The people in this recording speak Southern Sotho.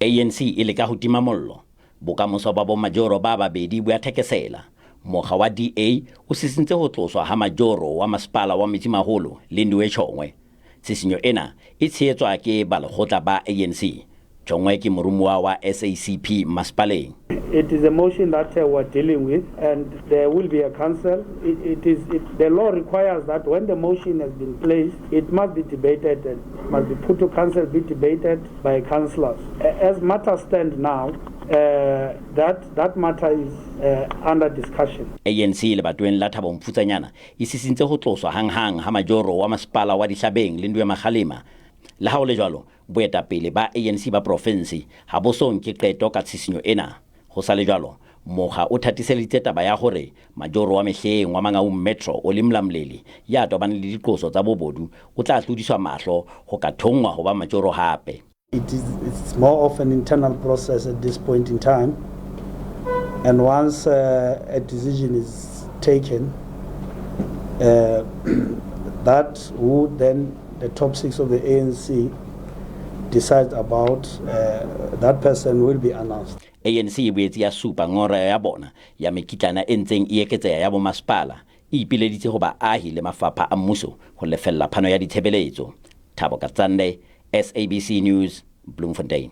ANC e leka ho tima mollo. Bokamoso ba bomajoro ba babedi bo a thekesela. Mokga wa DA o sisintse ho tloswa ha majoro wa masepala wa Metsimaholo, Lindiwe Shongwe. Tshisinyo ena e tshehetswa ke balekgotla ba ANC. Shongwe ke moromuwa wa SACP masepaleng. It is a motion that we're dealing with, and there will be a council. It, it is it, the law requires that when the motion has been placed, it must be debated and must be put to council, be debated by councillors. As matters stand now, that matter is under discussion. ANC lebatoweng la Thabo Mofutsanyana e sisintse ho tloswa hanghang ha majoro wa masepala wa Dihlabeng, Lindiwe Makgalema. Le ha ho le jwalo, boetapele ba ANC ba profinsi ha bo so nke qeto ka tshisinyo ena. Ho sa le jwalo, mokga o thatiseditse taba ya hore majoro wa mehleng wa Mangaung Metro, Olly Mlamleli, ya tobaneng le diqoso tsa bobodu, o tla tlodiswa mahlo ho ka thonngwa ho ba majoro hape. It's more of an internal process at this point in time. And once a decision is taken, that would then the top six of the ANC decide about, that person will be announced. ANC e boetse ya supa ngongoreho ya bona ya mekitlana e ntseng e eketseha ya bomasepala, e ipileditse ho baahi le mafapha a mmuso ho lefella phano ya ditshebeletso. Thabo Katsande, SABC News, Bloemfontein.